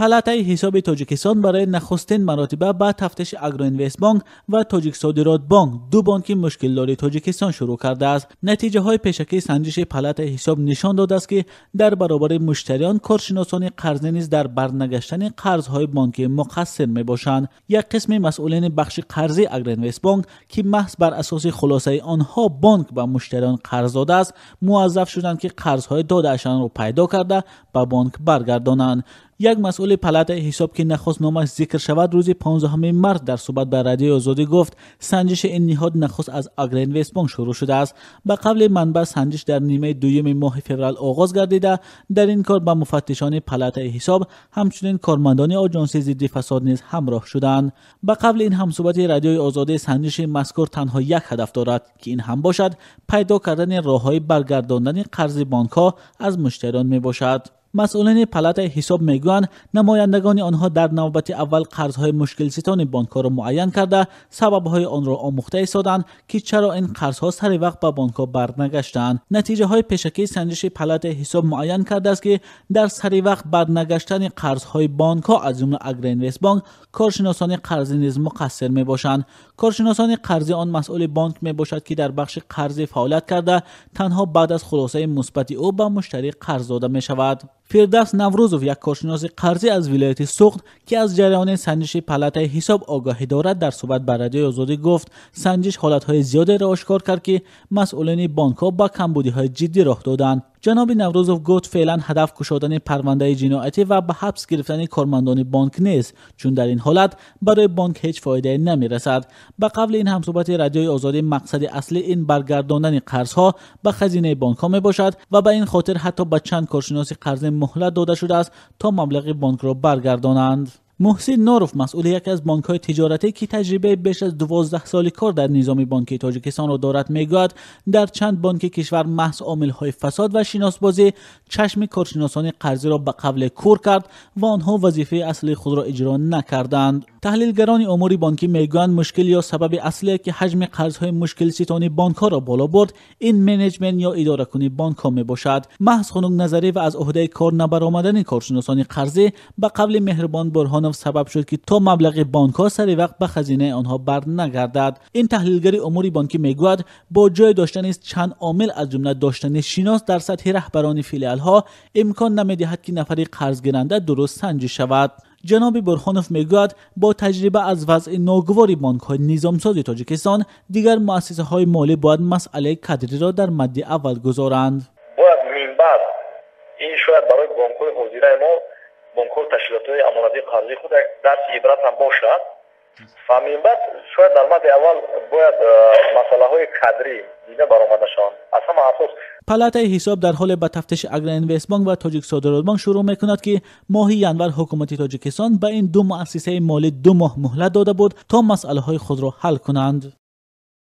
Палатаи ҳисоби Тоҷикистон барои нахустин маротиба ба тафтиши Агроинвестбонк ва Тоҷиксодиротбонк, ду бонки мушкилдори Тоҷикистон, шурӯъ кардааст. Натиҷаҳои пешакии санҷиши Палатаи ҳисоб нишон додааст, ки дар баробари муштариён коршиносони қарзӣ низ дар барнагаштани қарзҳои бонкӣ муқассир мебошанд. Як қисми масъулини бахши қарзии Агроинвестбонк, ки маҳз бар асоси хулосаи онҳо бонк ба муштариён қарз додааст, муваззаф шуданд, ки қарзҳои додаашонро пайдо карда ба бонк баргардонанд. Як масъули палатаи ҳисоб, ки нахост номаш зикр шавад, рӯзи 15 март дар суҳбат ба Радиои Озодӣ гуфт, санҷиши ин ниҳод нахуст аз Агроинвестбонк шурӯъ шудааст. Ба қавли манбаъ, санҷиш дар нимаи дуюми моҳи феврал оғоз гардида, дар ин кор ба муфаттишони палатаи ҳисоб ҳамчунин кормандони Оҷонсии зидди фасод низ ҳамроҳ шуданд. Ба қавли ин ҳамсуҳбати Радиои Озодӣ, санҷиши мазкур танҳо як ҳадаф дорад, ки ин ҳам бошад пайдо кардани роҳҳои баргардондани қарзи бонкҳо аз муштариён мебошад. Масъулини палатаи ҳисоб мегӯянд, намояндагони онҳо дар навбати аввал қарзҳои мушкилситони бонкҳоро муайян карда, сабабҳои онро омӯхта истоданд, ки чаро ин қарзҳо сари вақт ба бонкҳо барнагаштанд. Натиҷаҳои пешакии санҷиши палатаи ҳисоб муайян кардааст, ки дар сари вақт барнагаштани қарзҳои бонкҳо, аз ҷумла Агроинвестбонк, коршиносони қарзӣ низ муқассир мебошанд. Коршиносони қарзӣ он масъули бонк мебошад, ки дар бахши қарзӣ фаъолият карда, танҳо баъд аз хулосаи мусбати ӯ ба муштарӣ қарз дода мешавад. Фирдавс Наврӯзов, як коршиноси қарзӣ аз вилояти Суғд, ки аз ҷараёни санҷиши палатаи ҳисоб огаҳӣ дорад, дар суҳбат ба Радиои Озодӣ гуфт, санҷиш ҳолатҳои зиёдеро ошкор кард, ки масъулини бонкҳо ба камбудиҳои ҷиддӣ роҳ доданд. Ҷаноби Наврӯзов гуфт, феълан ҳадаф кушодани парвандаи ҷиноятӣ ва ба ҳабс гирифтани кормандони бонк нест, чун дар ин ҳолат барои бонк ҳеҷ фоидае намерасад. Ба қавли ин ҳамсуҳбати Радиои Озодӣ, мақсади аслӣ ин баргардондани қарзҳо ба хазинаи бонкҳо мебошад ва ба ин хотир ҳатто ба чанд коршиноси қарзӣ муҳлат дода шудааст, то маблағи бонкро баргардонанд. Муҳсин Норов, масъули яке аз бонкҳои тиҷоратӣ, ки таҷрибаи беш аз 12 соли кор дар низоми бонкии Тоҷикистонро дорад, мегӯяд, дар чанд бонки кишвар маҳз омилҳои фасод ва шиносбозӣ чашми коршиносони қарзиро ба қавле кур кард ва онҳо вазифаи аслии худро иҷро накарданд. Таҳлилгарони умури бонкӣ мегӯянд, мушкил ё сабаби аслие, ки ҳаҷми қарзҳои мушкилситони бонкҳоро боло бурд, ин менеҷмент ё идоракунии бонкҳо мебошад. Маҳз хунукназарӣ ва аз уҳдаи кор набаромадани коршиносони қарзӣ, ба қавли Меҳрибон Бурҳонов, сабаб шуд, ки то маблағи бонкҳо сари вақт ба хазинаи онҳо барнагардад. Ин таҳлилгари умури бонкӣ мегӯяд, бо ҷой доштани чанд омил, аз ҷумла доштани шинос дар сатҳи раҳбарони филиалҳо, имкон намедиҳад, ки нафари қарзгиранда дуруст санҷиш шавад. Ҷаноби Бурҳонов мегӯяд, бо таҷриба аз вазъи ногувори бонкҳои низомсози Тоҷикистон, дигар муассисаҳои молӣ бояд масъалаи кадриро дар мадди аввал гузоранд. Бояд минбаъд ин шояд барои бонкҳои ҳозираи мо, бонкҳо, ташкилотҳои амонатии қарзии худ як дарси ибрат ҳам бошад ва минбаъд шояд дар мадди аввал бояд масъалаҳои кадрӣ дида баромада шаванд аз ҳама асос. Палатаи ҳисоб дар ҳоле ба тафтиши Агроинвестбонк ва Тоҷиксодиротбонк шурӯъ мекунад, ки моҳи январ ҳукумати Тоҷикистон ба ин ду муассисаи молӣ 2 моҳ муҳлат дода буд, то масъалаҳои худро ҳал кунанд.